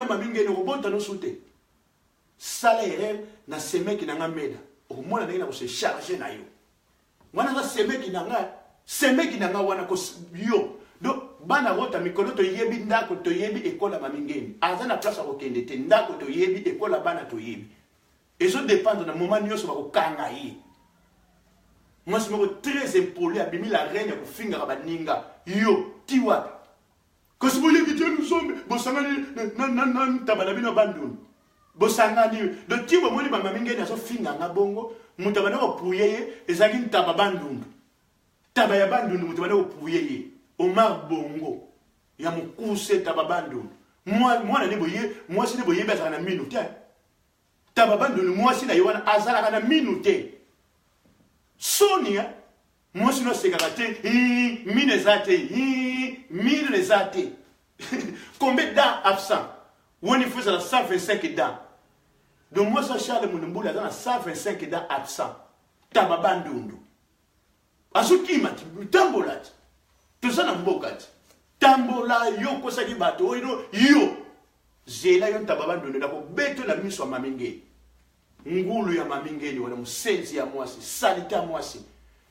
wana mami ngeni okobota nosu te. Sala erreur na semeki na nga meda. Okomona ndenge na ko se charger na yo. Wana aza semeki na nga, semeki na nga wana ko yo. Donc bana rota mikolo toyebi ndako toyebi ekola mami ngeni. Aza na place ya kokende te. Ndako toyebi ekola bana toyebi. Ezo dépendre na moment nyonso bakokanga ye. Mwasi moko très impoli abimi la reine ya kofingaka baninga. Yo ti wapi? Kasi boyebi te nzombe bosangani na ntaba na bino bandundu bosangani do ti bomoni bamami ngeni azofinga nga bongo moto abanda kopuye ye ezalaki ntaba bandundu taba ya bandundu moto abanda kopuye ye Omar Bongo ya mokuse taba bandundu mwana ne boye mwasi ne boyebi azalaka na minu te taba bandundu mwasi na ye wana azalaka na minu te soni eh? Mwasi no asekaka te hii mino eza te hii mino eza te combien dents absent woni faut ezala 125 dents donc mwasi ya Charles Munumbula aza na 125 dents absent taba bandundu azokima ti tambola ti toza na mboka ti tambola yo okosaki bato oyo yo zela yo ntaba bandundu nakobeto na miso ya mami ngei Ngulu ya mami ngeni wana musenzi ya mwasi salite ya mwasi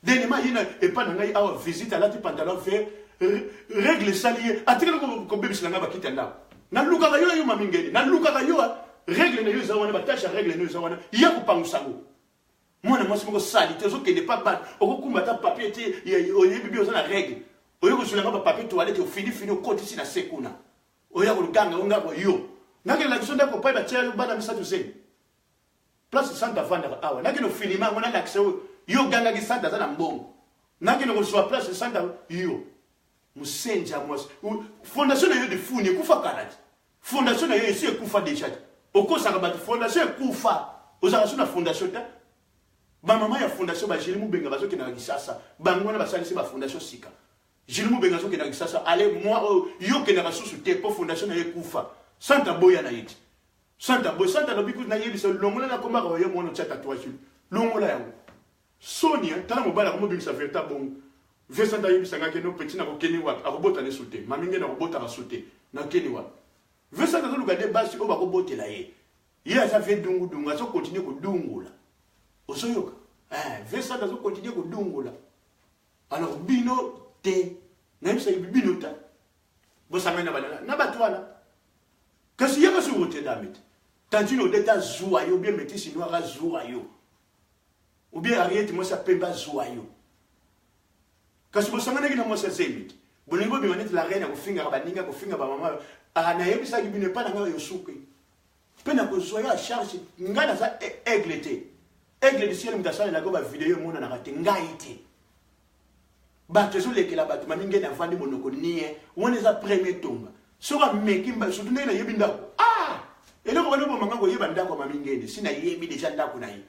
denima ye na epa na ngai awa visite alati pantalon vert regle esali ye atikali kobebisela ngai bakiti ya ndako nalukaka yo yo mami ngeni nalukaka yo regle na yo eza wana batashe ya regle na yo eza wana ya kopangusa yango mwana mwasi moko salite ozokende pa bana okokumba ata papier te oyebi bi oza na regle oye kozwela nga bapapier toilette ofini fini okotisi na se kuna Oya koluganga yo ngako yo. Nakende lakisa ndako pai batia yo bana misatu zemi. Place Santa avandaka awa. Nakende filima yango nalakisa yo yo ogangaki Santa aza na mbongo. Nakende kozwa place Santa yo. Musenzi ya mwasi. Fondation na yo de funi ekufa kala te. Fondation na yo esi ekufa deja te. Okosaka bato fondation ekufa. Ozalaka su na fondation te. Ba mama ya fondation ba Julie Mubenga bazokenda na Kisasa. Bango wana basalisi ba fondation sika. Jules Mubenga azokenda Kisasa ale moi oyo yo okendaka susu te po fondation na ye ekufa Santa boya na ye ti Santa boy Santa alobi kutu nayebisa longola na komaka oyo mwana otia tatouage longola yango soni hein tala mobali akomobimisa verite bongo vieux Santa ayebisa nga ke no petit nakokende wapi akobota ne su te mami nge nakobotaka su te nakende wapi vieux Santa azoluka nde basi oyo bakobotela ye ye aza vieux dungu dungu azo continuer kodungula ozoyoka eh vieux Santa azo continuer kodungula Alors bino te nayebisaki bino te bosangani na banana na bato wana kasi yaka soki Rotterdam te tantine Odette azua yo bien metisi noir azua yo ou bien Harriet mwasi ya pembe azua yo kasi bosanganaki na mwasi ya zemi te bolingi bobima neti la reine ya kofingaka baninga kofinga bamama ah, nayebisaki bino epai na ngai oyo suki mpe nakozwa yo a charge ngai naza aigle te aigle du ciel moto asalelaka ba video emonanaka te ngai te bato ezolekela bato mami ngeni avandi monoko nie wana eza premier tonga soki ameki surtout ndenge nayebi ndako ah eloko bana obomanga koyeba ndako ya mami ngeni si nayebi deja ndako na ye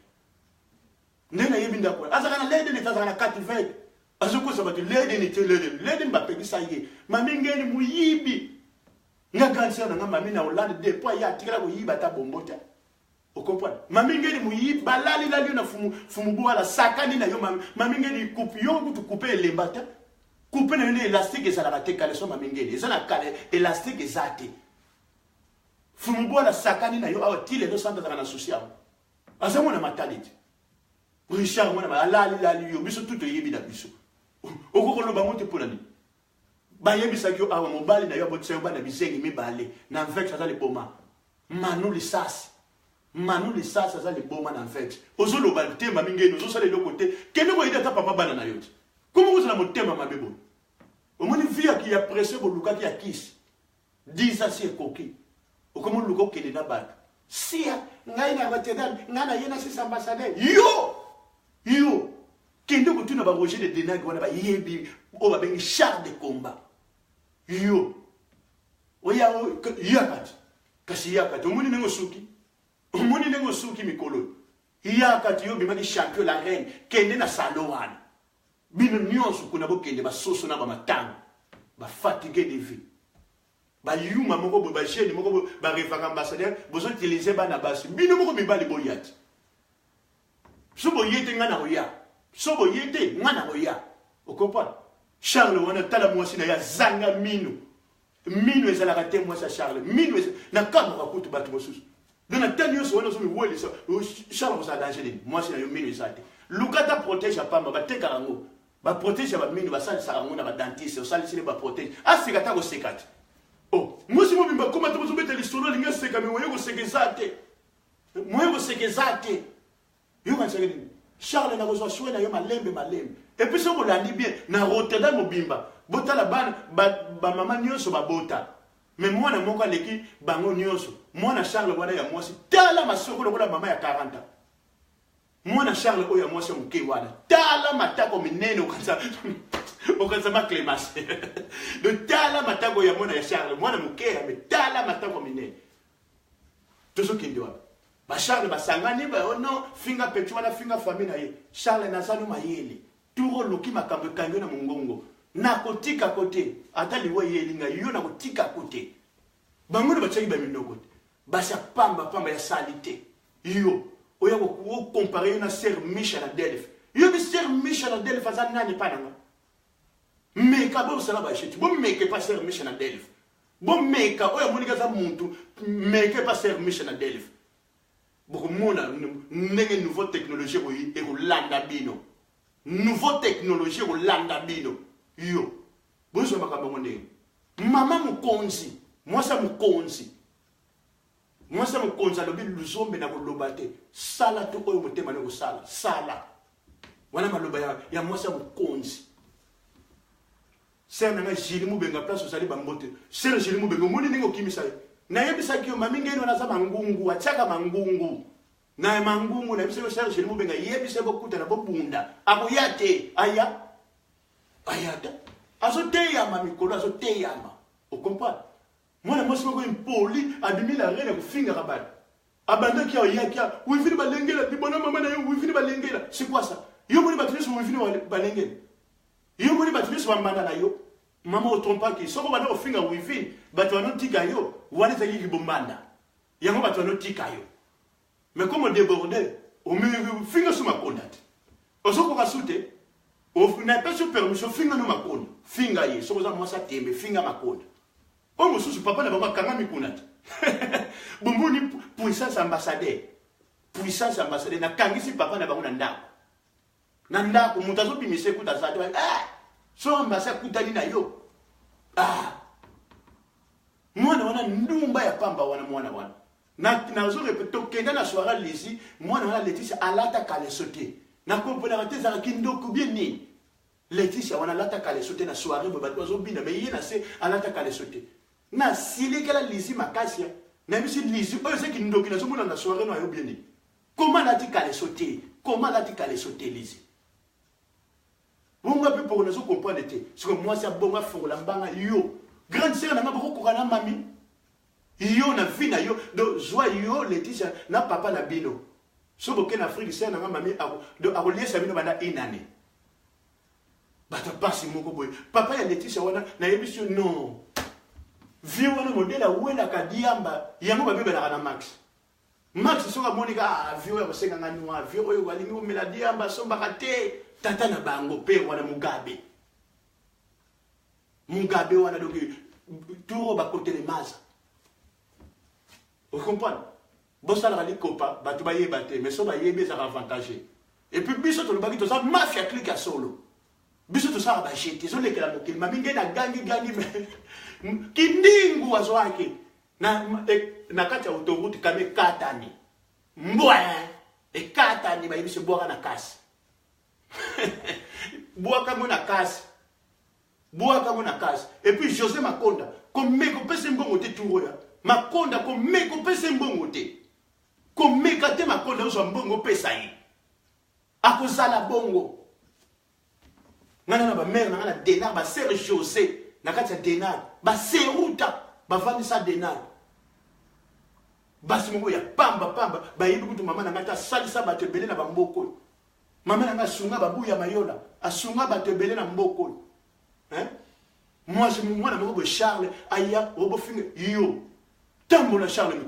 ndenge nayebi ndako azalaka na leden te azalaka na kativete azokosa bato leden te leden leden bapekisa ye mami ngeni moyibi Nga grande sœur na nga mami na Hollande depuis aya atikala koyiba ata bombo te. O comprendre? Mami ngeni muyibi balali lali yo na fumu fumu buala sakani na yo mami mami ngeni coupe yo kutu coupe elemba te. Coupe na yo nde élastique ezalaka te caleçon mami ngeni eza na kale élastique eza te. Fumu buala sakani na yo awa ti lelo santa azalaka na souci yango. Aza mwana matadi te. Richard mwana alali lali yo biso tout toyebi na biso. Okokoloba ngo te pona nini? Bayebisaki yo awa mobali na yo abotisa yo bana bizengi mibale na vex aza liboma. Manu lisasi. Manu lisasi aza liboma na vex. Ozoloba te mami ngeni ozosala eloko te. Kende koyede ata papa bana na yo te. Koma kozala motema mabe boye. Omoni vie ya ya presse bolukaki ya kisi. 10 ans si ekoki. Okomi oluka okende na bato. Sia ngai na Rotterdam ngai na ye na sisa ambassadeur. Yo! Yo! Kende kotuna ba Roger de Denag wana bayebi oyo babengi char de combat. Yo! Oya yaka ti. Kasi yaka ti omoni ndenge osuki. Omoni ndenge osuki mikolo. Yaka ti yo obimaki champion la reine. Kende na salon wana. Bino nionso kuna bokende ba soso na ba matanga. Ba fatigue de vie. Ba yuma moko boye ba jeune moko boye ba revaka ambassadeur bozo utiliser bana basi. Bino moko mibali boya ti. So boye te nga na koya. So boye te nga na koya. O comprendre? Charles wana tala mwasi na ye azanga mino. Minu ezalaka te mwasi ya Charles. Minu na kamwaka kutu bato mosusu. Donc na temps nyonso wana ozomiwelisa Charles kozala danger nini? Mwasi na yo minu eza te. Luka ata protège ya pamba, batekaka yango. Baprotège ya baminu basalisaka yango na badentiste, osalisi ne baprotège. Aseka ata koseka te. Oh, mwasi mobimba koma te bozobeta lisolo alingi aseka me moye koseka eza te. Moye koseka eza te. Yo kanisaki nini? Charles nakozwa soin na yo malembe malembe. Et puis soki olandi bien na Rotterdam mobimba botala bana bamama ba nyonso babota. Mais mwana moko aleki bango nyonso. Mwana Charles wana ya mwasi tala masoko lokola mama ya 40 ans. Mwana Charles oyo ya mwasi ya moke wana tala matako minene okanisa okanisa ma Clémence. Donc tala matako ya mwana ya Charles, mwana moke ya me tala matako minene. Tozokende wapi? Ba Charles basangani ba oh non, finga petit wana, finga famille na ye. Charles naza no mayele. Tour oluki makambo ekangi yo na mongongo. Nakotika ko te. Ata liwa eyeli ngai, yo nakotika ko te. Bango nde batiaki ba minoko te. Basi ya pamba pamba ya salite. Yo oya ko comparer yo na sœur Misha na Delphes. Yo bi sœur Misha na Delphes aza nani pa nanga? Meka bo sala ba jeti. Bo meke pa sœur Misha na Delphes. Bomeka oyo amoniki aza mutu meke pa sœur Misha na Delphes. Bokomona ndenge nouveau technologie ekolanda bino. Nouveau technologie ekolanda bino. Yo bozwa makambo yango ndenge mama mokonzi, mwasi ya mokonzi, mwasi ya mokonzi alobi luzombe na koloba te, sala to oyo motema na kosala, sala wana maloba ya mwasi ya mokonzi. Sœur nanga Julie Mubenga place ozali bambote. Sœur Julie Mubenga omoni ndenge okimisa ye. Nayebisaki yo mami ngeni wana aza mangungu, atiaka mangungu. Na mangungu nayebisaki yo sœur Julie Mubenga yebisa bokutana bobunda. Akoya te, aya. Aya te. Azoteyama mikolo azoteyama. Okomprendre? Mwana mwasi moko impoli abimi la reine kofingaka bato. Abandaki awa yaki awa wivini balengela libona mama na yo wivini balengela. C'est quoi ça? Yo moni bato nyonso wivini balengela. Yo moni bato nyonso bambanda na yo. Mama otrompaki soko banda kofinga wivini bato banotika yo wana ezalaki kibombanda. Yango bato banotika yo. Mais comme odéborde ofinga su makonda te. Ozokoka su te. Napesi yo permission finga no makonda. Finga ye soki oza mwasi atembe finga makonda. Oyo mosusu papa na bango akangami kuna te. Bomoni puissance ambassadeur. Puissance ambassadeur nakangisi papa na bango na ndako. Na ndako moto azobimisa ekuta aza te. Ah! So ambassadeur akutani na yo. Ah! Mwana wana ndumba ya pamba wana mwana wana. Nazo répéter tokenda na soirée Lizzy, mwana wana Laetitia alata kaleso te. Na comprenaka te ezalaka kindoki bien nini. Laetitia wana alata kaleso te na soirée boye bato bazobina mais ye na se alata kaleso te. Na silikela Lizzy makasi ya. Nayebisi Lizzy oyo eza kindoki nazomona na soirée no ayo bien nini. Comment alati kaleso te? Comment alati kaleso te Lizzy? Bongo mpe poko nazo comprendre te. Siko mwasi abonga afongola mbanga yo. Grande sœur na nga bokokoka na mami. Yo na vie na yo donc zwa yo Laetitia na papa na bino. So boke na Afrique sœur na nga mami ako donc akoliesa bino banda une année. Bato pasi moko boye. Papa ya Laetitia wana nayebisi yo non. Vie wana modèle awelaka diamba yango babebelaka na Max. Max soki amoni ka ah, vie oyo akosenga nga noir, vie oyo alingi komela diamba asombaka te. Tata na bango père wana Mugabe. Mugabe wana donc tour bakotele maza. Vous comprenez? Bosalaka likopa bato bayeba te mais so bayebi ezalaka avantage. Et puis biso tolobaki toza mafia clique ya solo. Biso tosalaka bajete ezolekela mokili mami nge na gangi gangi kindingu azwaki na kati ya autoroute kame ekatani mbwa ekatani bayebisi bwaka na kasi bwaka ngo na kasi bwaka ngo na kasi. Et puis José Makonda komeka opesa mbongo te tour oyo Makonda komeka opesa mbongo te komeka te Makonda ozwa mbongo opesa ye akozala bongo. Ngana na bamare na nga na denar basere José na kati ya denar baseruta bavandisa denar basi moko ya pamba pamba bayebi kutu mama na ngai te asalisa bato ebele na bamboka oyo. Mama na ngai asunga babuya mayola asunga bato ebele na mboka oyo. Mwasi mwana moko boye Charles aya obofinga yo tambola Charles mikolo.